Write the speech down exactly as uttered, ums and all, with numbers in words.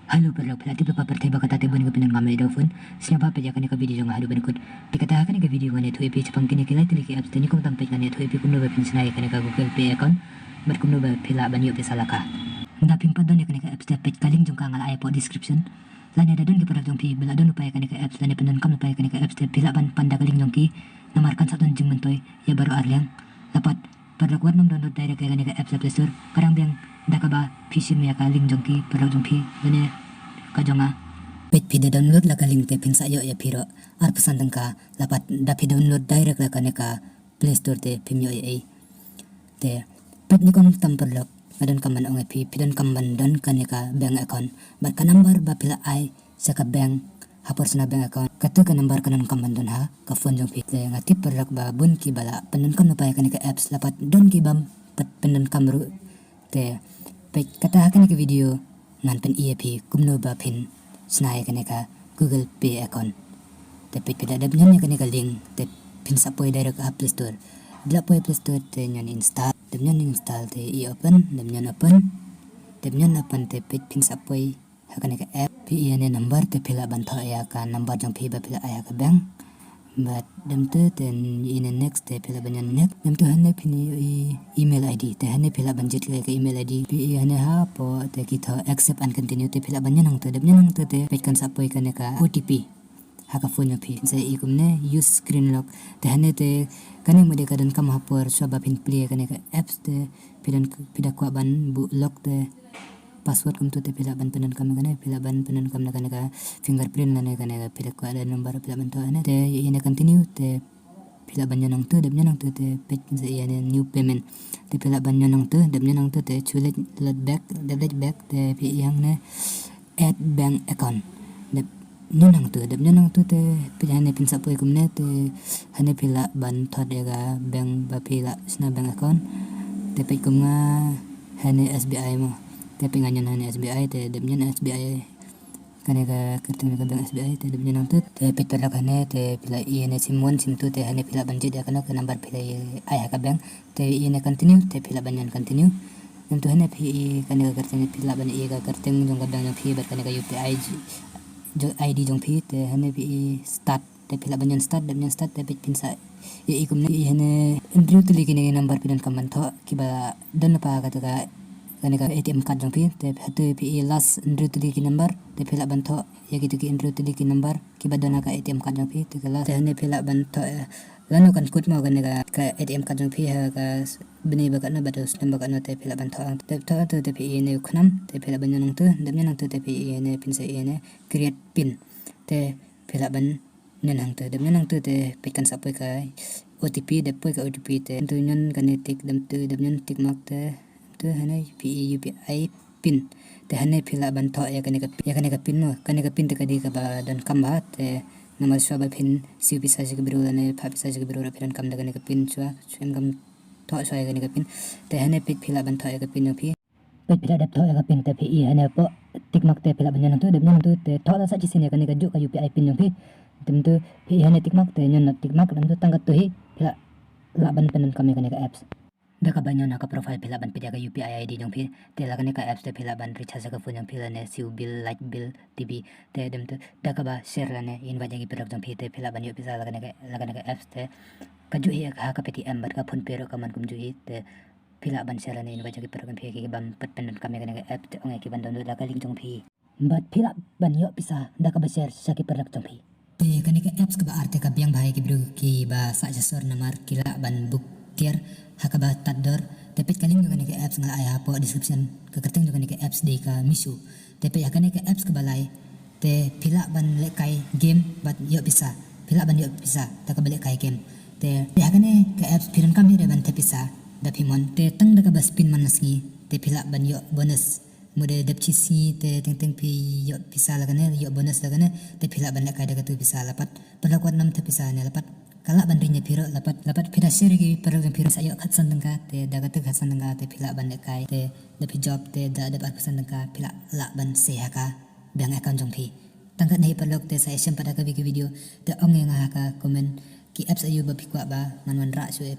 Hello paralok, phi la tip lypa pyrthei ba kata te bun ka pyndonkam ïa ka phone. Sngewbha peit ïa kane ka video jong nga haduh ban kut. Te kata ha kane ka video ngan ïathuh ïa phi shaphang kine ki lai tylli ki apps, te nyngkong tam peit ngan ïathuh ïa phi kumno ba phin shna ïa kane ka Google Pay account bad kumno ba phi lah ban ïoh pisa la ka. Nda phim pat don ïa kane ka apps te peit ka link jong ka nga la ai hapoh description. Lane da don ki paralok jong phi ba la don lypa ïa kane ka apps lane pyndonkam lypa ïa kane ka apps te phi lah ban pan da ka link jong ki. Namar kan sa don jingmyntoi ïa baroh arliang. La pat paralok wat nym download direct ïa kane ka apps ha Play Store. Ka dang biang da kaba phi shim ïa ka link jong ki paralok jong phi lane ka jong nga. Peit phi da download la ka link te phin sa ïoh ïa phi baroh arphew san tyngka. La pat da phi download direct la kane ka Play Store te phim ïoh ei ei. Te peit nyngkong tam paralok, nga donkam ban ong ïa phi, phi donkam ban don kane ka bank account bad ka number ba phi la ai sha ka bank ha por shna bank account, kata ka number ka donkam ban don ha ka phone jong phi. Te nga tip paralok ba bun ki ba la pyndonkam lypa ïa kane ka apps, la pat don ki bym pat pyndonkam ruh. Te peit kata ha kane ka video ngan pyni ïa phi kumno ba phin shna ïa kane ka Google Pay account. Te peit phi da dep ñion ïa kane ka link te phin sa poi direct ha Play Store. Dep poi Play Store te ñion install, dep ñion install te i open, dep ñion open. Dep ñion open te peit phin sa poi ha kane ka app, phi i ïa ne number te phi lah ban thoh ïa ka number jong phi ba phi la ai ha ka bank. Bad dep te te i ne next te phi lah ban ñion next. Dep te hane phin i email I D, te hane phi lah ban jied ïa ka email I D. Phi i hane hapoh te ki thoh accept and continue te phi lah ban ñion hangto. Dep ñion hangto te peit kan sa poi kane ka O T P ha ka phone jong phi. Sa i kumne use screen lock. Te hane te kane mo de ka donkam ha por shuwa ba phin plie kane ka apps te phi don, phi da kwah ban buh lock te password kumto te phi lah ban pyndonkam kane, phi lah ban pyndonkam na kane ka fingerprint lane kane ka phi da kwah da number phi lah ban thoh hane. Te i ne continue te phi lah ban ñion hangto, dep ñion hangto te peit phin sa i ïa ne new payment. Te phi lah ban ñion hangto, dep ñion hangto te choose leit back, dep leit back te phi i hangne add bank account. Dep ñion hangto, dep ñion hangto te peit hane phin sa poi kumne te hane phi lah ban thoh ïa ka bank ba phi lah shna bank account. Te peit kum nga hane S B I mo. Te peit nga ñion hane S B I te dep ñion S B I. Kane ka kyrteng ka bank S B I te dep ñion hangto te peit paralok hane te phi lah i ne sim one sim two te hane phi lah ban jied ïa kano ka number phi la ai ha ka bank. Te i ne continue te phi lah ban ñion continue. Dep te hane phi i kane ka kyrteng phi lah ban i ka kyrteng jong ka bank jong phi bad kane ka U P I ji-, jong I D jong phi te hane phi i start. Te phi lah ban ñion start, dep ñion start te peit phin sa ïa i kumne i hane hynriew tylli kine number phi donkam ban thoh kiba don lypa kata ka kane ka A T M card jong phi. Te hato phi i last hynriew tylli ki number te phi lah ban thoh ïa kito ki hynriew tylli ki number kiba don ha ka A T M card jong phi. Te ka last te hane phi lah ban thoh, eh, lano kan kut mo kane ka, ka A T M card jong phi ha ka bnai ba katno bad u snem ba katno te phi lah ban thoh. Te thoh hangto te phi i ne u khnam te phi lah ban ñion hangto, dep ñion hangto te phi i ne phin sa i ne create pin. Te phi lah ban ñion hangto, dep ñion hangto te peit kan sa poi ka O T P, dep poi ka O T P te hangto ñion kane tick, dep te dep ñion tick mark te hangto hane phi i U P I pin. Te hane phi lah ban thoh ïa kane ka, ïa kane ka pin mo, kane ka pin te ka dei kaba donkam bha te namar shuwa ba phin siew pisa sha ki briew lane phah pisa sha ki briew ruh phi donkam da kane ka pin shuwa, shuwa em kam thoh shuwa ïa kane ka pin. Te hane peit phi lah ban thoh ïa ka pin jong phi. Peit phi da dep thoh ïa ka pin te phi i hane hapoh tick mark te phi lah ban ñion hangto, dep ñion hangto te thoh la sah shisien ïa kane ka juh ka U P I pin jong phi. Te hangto phi i hane tick mark te ñion na tick mark, dep hangto tang katto hi phi lah, lah ban pyndonkam ïa kane ka apps. Da kaba ñion ha ka profile phi lah ban peit ïa ka U P I I D jong phi. Te la kane ka apps te phi lah ban recharge ïa ka phone jong phi lane siew bill, light bill, T V. Te dep te da kaba share lane invite ïa ki paralok jong phi te phi lah ban ïoh pisa la kane ka, la kane ka apps te ka juh hi ha ka Paytm bad ka PhonePe ruh ka man kumjuh hi te phi lah ban share lane invite ïa ki paralok jong phi ki bym pat pyndonkam ïa kane ka app te ong ïa ki ban download la ka link jong phi. Bad phi lah ban ïoh pisa da kaba share sha ki paralok jong phi. Te kane ka apps kaba ar te ka biang bha ïa ki briew kiba sah sha sor namar ki lah ban book tiar ha kaba tad dor. Te peit ka link jong kane ka apps nga la ai hapoh description. Ka kyrteng jong kane ka apps dei ka Meesho. Te peit ha kane ka apps kaba lai te phi lah ban lehkai game bad ïoh pisa. Phi lah ban ïoh pisa da kaba lehkai game. Te peit ha kane ka apps phi donkam hi re ban thep pisa da phi mon. Te tang da kaba spin man la sngi te phi lah ban ïoh bonus. Mut de dep shi sngi te teng teng phi ïoh pisa la kane, ïoh bonus la kane, te phi lah ban lehkai da katu pisa la pat. Paralok wat nym thep pisa ne la pat. Ka lah ban ring ïa phi ruh la pat, la pat phi da share ïa ki paralok jong phi ruh sa ïoh khatsan tyngka, te da katu khatsan tyngka te phi lah ban lehkai, te da phi job te da dep arphew san tyngka phi lah, lah ban sei ha ka bank account jong phi. Tang katne hi paralok te sa ïashem pat ha ka vi-, ka video, te ong ïa nga ha ka comment ki apps aïu ba phi kwah ba ngan wanrah shuh ïa phi.